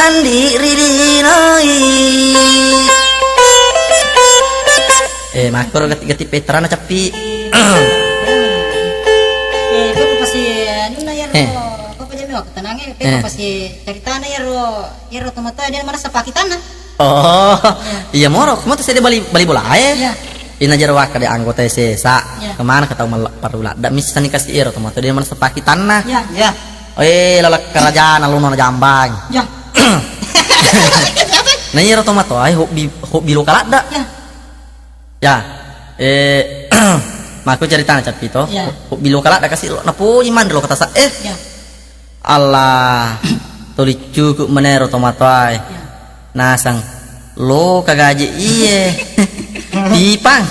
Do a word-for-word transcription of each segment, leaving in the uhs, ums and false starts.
Andi rilinoi. Eh, makkoro gati-gati petrana cappi. Eh, peko pasi anunna iyaro, Eh. Apa jammi waktu tenange, peko Eh. pasi caritana iyaro, iyaro tomatoa dia marasa pakitanna. Oh, Iya. iya moro, kamu tuh saya bali, bali bola eh. Iya. Ina jero waka de anggota sesa. Iya. Kemana kata umma parula. Dak missani kasi iyaro tomatoa dia marasa pakitanna. Iya. Iya. Eh, lalak kerajaan alunona jambang. Iya. Nah, iyaro tomatoa, eh, hobi, hobi loka ladda. Iya. Ya, eh, makku ceritana cappi to. Iya. Hobi loka ladda kasi lo, napoji manre loka tasa, eh. Iya. Allah, tuli cukup menero tomatoa, eh. Iya. Nasang, loka gaje iye. Pipang.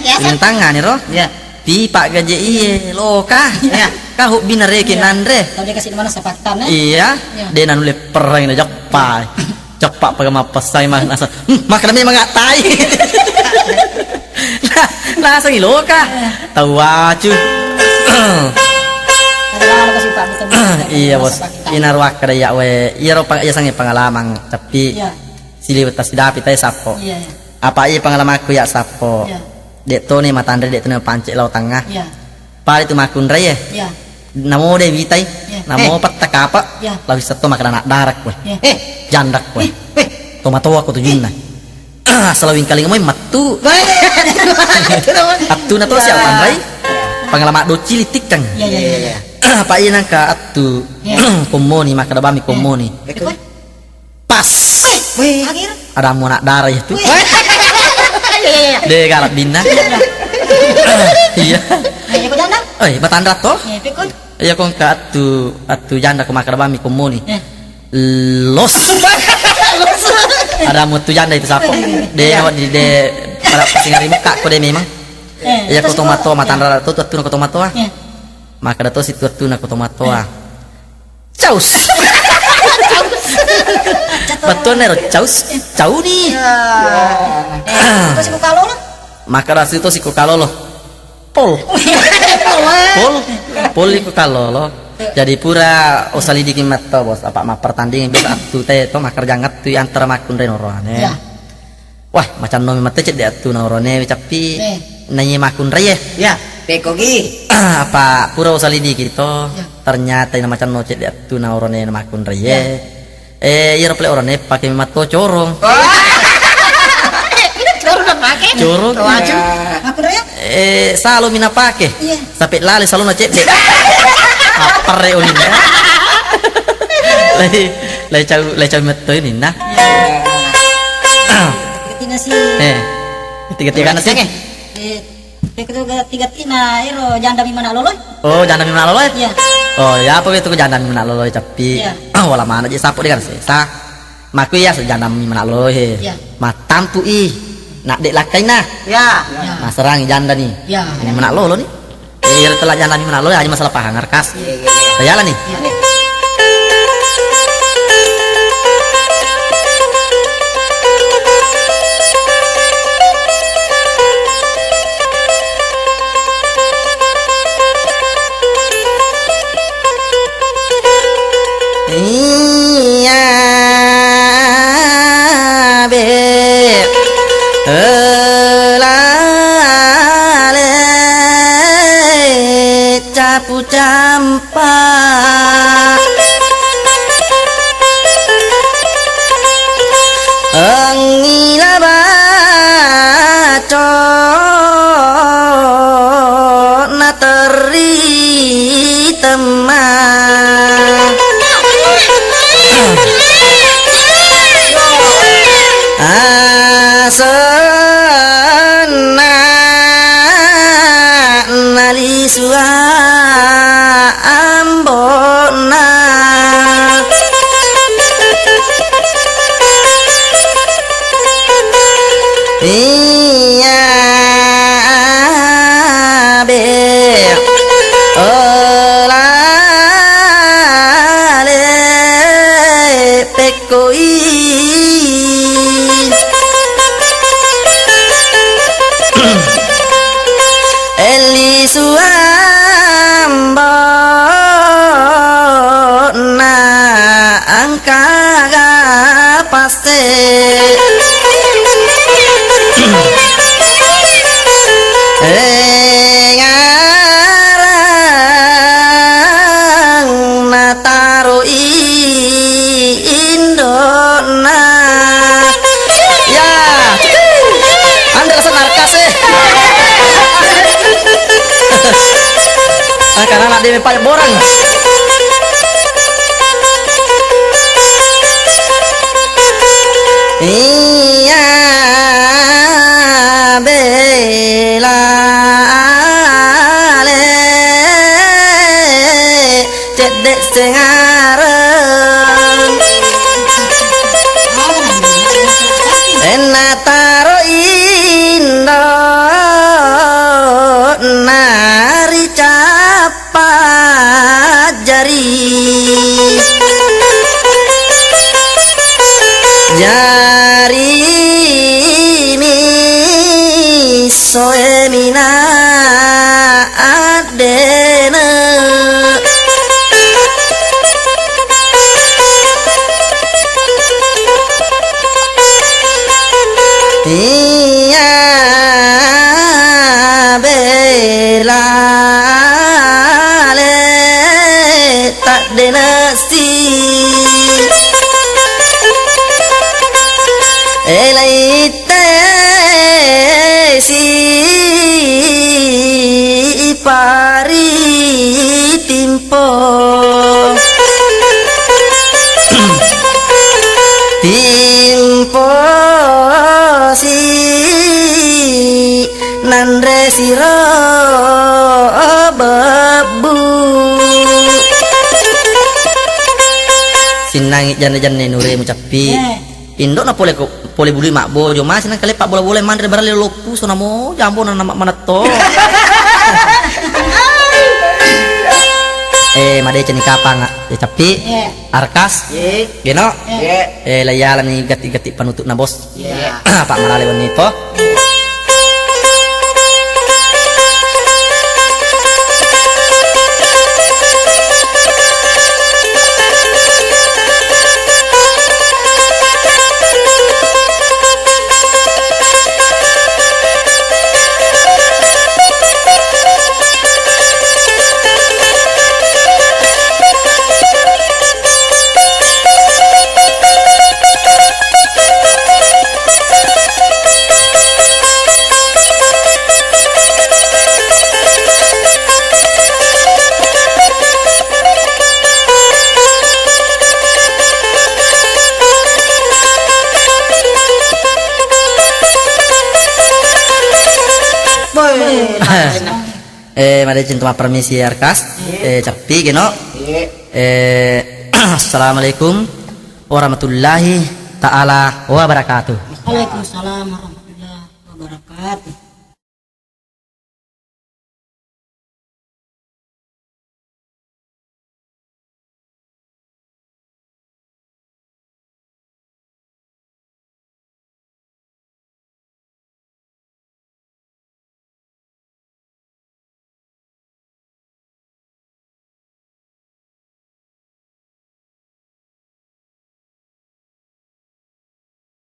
Iya. Rintangan ro. Iya. Pipa gaje iye, loka. Iya. Ka hobbina reke Iya. nanre. Tau dia kasih mana sapaktan, eh? Iya. Iya. De nanulle perang na jappa. Jappa paga mappessai ma nasa. Hmm, makkeda memang attai. Nasengi loka. Iya. Tau acu. Ada apa sih, Pak? Betul, betul. Iya, Bos. Sapaktan. Ina ruakka da iya we. Iya ro pang-, iya sangi pengalaman, tapi Iya. siliwet tasidapi tai sappo. Iya, iya. Apa iya pengalamanku ya sappo. Iya. Dek tone matanre, dek tone pance lao tengah. Iya. Pale tu makkunrai e. Iya. Namo de witai. Iya. Namo Eh. petta kapa. Iya. Lao wissetto makkeda anak darak we. Iya. Eh. Jandak we. Eh. Eh. Tomatoa ko tujunna. Asal wingkaling moi mattu. Attuna to siapa tanrai. Pengalaman docili tikkang. Iya, iya, iya, iya. Apa iya nangka attu Iya. kommoni makkeda bami kommoni. Iya. Pas. Wih. Akhir. Ada mau anak darah itu. Wih. Iya, iya, iya. De galak dinna. Iya. Iya, kok janda? Eh, batandra to? Iya, pikun. Iya, kong ka attu, attu janda ko makkeda bami kommoni. Iya. Los. Los. Ada mau tu janda itu sapo. De Iya. nawa di de pada singari muka ko de memang. Iya, Iya, ko terus tomato kok? Matandra to, tu attu ko tomatoa. Iya. Makkeda to situ attu na ko tomatoa. Iya. Caus. Caus. Bettuanna ero caus, cauni. Iya. Eh, itu siko kalolo? Makkeda situ siko kalolo. Pol. Pol. Pol, pol iko kalolo. Jadi pura usalidiki metto, Bos, apa mappertandingi biasa attu te to makkerjang attu antara makkunrai noroane. Iya. Wah, macannomi mette cedde attu na oronewe cappi. Eh. Naiye makkunraiye. Ya, pekkogi. Apa pura usalidiki to, Ya. ternyata ina macanno cedde attu na orone na makkunraiye. Ya. Eh, iyaro pale orone pake memang to corong. Wah. Corong napake? Corong. Wajib. Makkunraiye? Eh, salomi napake. Iya. Sampai lale salona cedde. Appare uninna. Lai, lai cau, lai cau metto uninna. Iya. Tiga-tiga sih. Eh. Tiga-tiga na sih. Eh, tiga-tiga ero janda mi mana loloi? Oh, janda mi mana loloi? Iya. Oh, ya apa itu janda mi mana loloi tapi. Iya. Wala mana je sapo de kan sesa. Makku iya sejana mi mana loloi. Iya. Matampu i. Nak dek lakkaina. Iya. Iya. Maserangi janda ni. Iya. Ini mana lolo ni. Iya, telah janda mi mana loloi aja masalah pahang ngerkas. Iya, iya, iya. Jalan ni. Iya. Iya, be. Elale capu campa. Angila baco na terri temma. Asenna nalisua ambona. Iya, be. Olale pekkoi. Elli suambo na angka I-, indona. Ya, anre rasa narkas e. Angkana anak deme pajak borang. Iya, bela ale. Cedde sengareng. Enna taro indo nari cappa jari. Jari mi soe mina addena. Iya belale taddenasi. Elai tesi ipari timpo. Timpo si nanre siro bebbu. Sinnangi janne-janne nure mucappi. Eh. Indokna pole ko, pole bului mabbojo, masih nang kale pabbola-bola manre barale loppu, sonamo jambo na nama manetto. Eh, madeceng ni kapang, ya cappi. Iya. Arkas. Iya. Geno. Iya. Eh, layalani gatti-gatti panutuk na bos. Iya. Pak malale wenni po. Eh, madeceng tu mappermisi Arkas. Eh, cappi geno. Eh, assalamualaikum warahmatullahi taala wabarakatuh. Waalaikumsalam warahmatullahi wabarakatuh.